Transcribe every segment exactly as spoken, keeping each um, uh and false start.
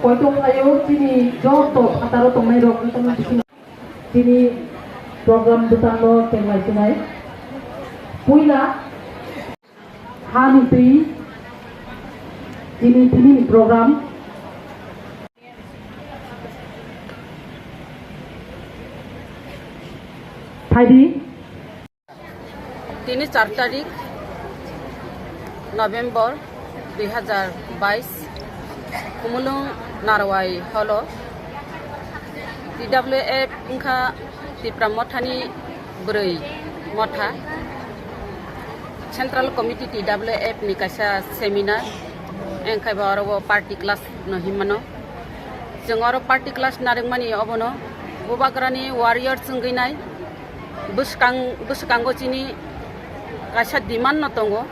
Poito khlaio chini joto phataro tongnai rok wngkha chini program bwskango tenglai sinai. Puila hani twi chini tini program. Phaidi. Tini char tarik November dui hazar bais, Khumulwng Narwai holo T W F wngkha Tipra Mothani bwrwi motha. Central Committee T W F ni kaisa seminar, engkhai bo oro o party class no hinmano. Chwng oro party class narwkmani obono Bubagrani warriors wngwi nai. Bwskang, bwskango chini kaisa demand no tongo,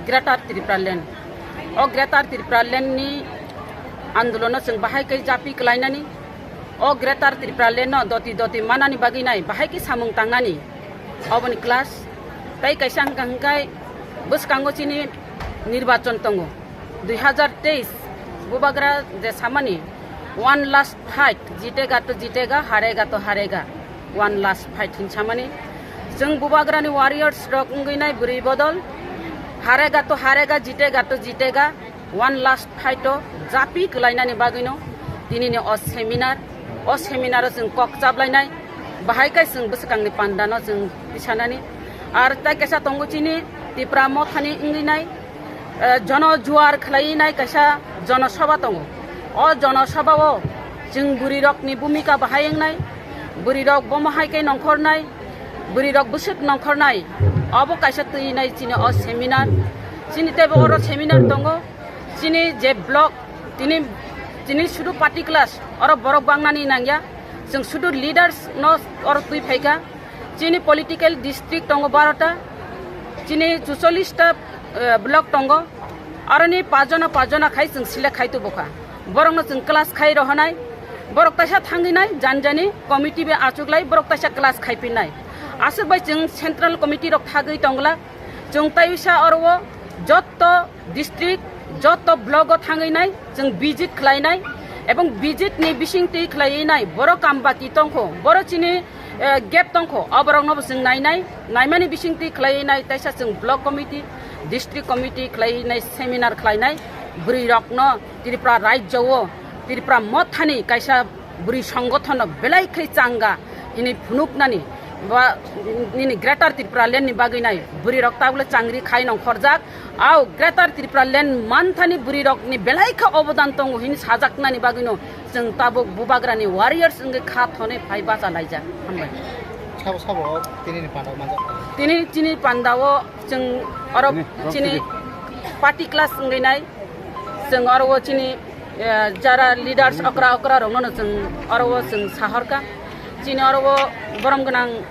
Greater Tipraland. O Greater Tipraland ni andolono chwng bahai khe japi kwlainani, o Greater Tipraland no doti doti manani bagwi nai bahai khe samung tangnani, oboni class. Tai kaisa hwnkha hwnkhe bwskango chini nirbachon tongo. Dui hazar teis Bubagra je samani, "One last fight, jitega to jitega, harega to harega, one last fight," hin samani. Chwng Bubagrani warriors rok wngwi nai bwrwi bodol, "Harega to harega, jitega to jitega, one last fight" o japi kwlainani bagwino tinini o seminar, o seminar o chwng kok chaplainai, bahai khe chwng bwswkangni pandano chwng tisanani. Ar tai kaisa tongo chini Tipra Mothani wngwi nai, eh, jono juar khlai nai kaisa jono sabha tongo. O jono sabha o chwng bwrwi rokni bhumika bahai wngnai, bwrwi rok bomo hai khe nongkhornai, bwrwi rok bwswk nongkhornai, obo kaisa twi nai chini o seminar. Chini teibo oro seminar tongo, chini je block, tini, tini sudu party class, oro borok bangnani nangya, chwng sudu leaders no oro twi phaikha. Chini political district tongo barota, chini chuchollish ta, eh, block tongo. Aroni pajona pajona khai chwng select khai tubukha. Borokno chwng class khai rohonai. Borok taisa thangwi nai, jani jani committee bai achuklai, borok taisa class khai pinnai. Aswk bai chwng central committee rok thagwi tongla. Chwng taisa oro o jotto district, jotto block o thangwi nai, chwng visit khlai nai, ebong visit ni bising twi khlaiwi nai, borok kam baki tongkho, borok chini, eh, gap tongkho, oborokno bo chwng nai nai, naimani bising twi khlaiwi nai, taisa chwng block committee, district committee khlaiwi nai, seminar khlai nai, bwrwi rokno Tripura rajyo o, Tripura mothani kaisa bwrwi songothono belai khe changa hini phunuknani ba nini Greater Tripura Land ni bagwi nai bwrwi rok tabule changri khai nongkhorjak. Au Greater Tripura Land manthani bwrwi rokni belai khe obodan tongo hini sajaknani bagwino chwng tabuk Bubagrani warriors wngwi kha thonwi phai bacha laijak. Hambai. Sabo sabo tini ni panda manjak. Tini chini panda o chwng oro chini party class wngwi nai. Chwng oro o chini, eh, jara leaders okra okra rokno no chwng oro o chwng sahorkha. Chini oro o borom gwnang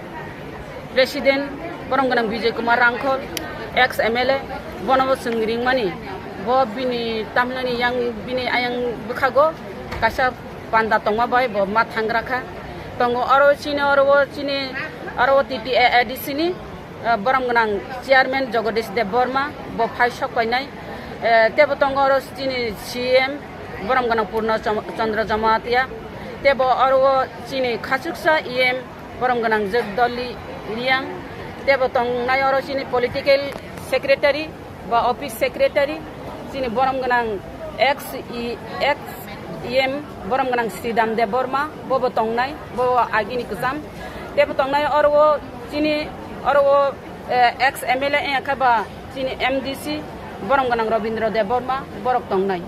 president, borom gwnang Bijay Kumar Rangkhol, ex M L A, bono bo chwng ringmani. Bo bini tamhinani yang bini ayang bwkhago kaisa panda tongma bai bo ma thangra kha. Tongo oro chini oro o chini oro o T T A A D C ni eh, borom gwnang chairman Jagadish Debbarma, bo phai sok painai. Eh, tebo tongo oro chini C M, borom gwnang Purna Cham-, Chandra Jamatia. Tebo oro o chini khachuksa E M, borom gwnang Jagdoli Riang. Tebo tongnai oro chini political secretary, ba office secretary, chini borom gwnang ex E, ex E M borom gwnang Sridham Debbarma, bobo tongnai, bobo agini kwcham. Tebo tongnai oro o chini oro o, eh, ex M L A wngya khe ba chini M D C borom gwnang Rabindra Debbarma, borok tongnai.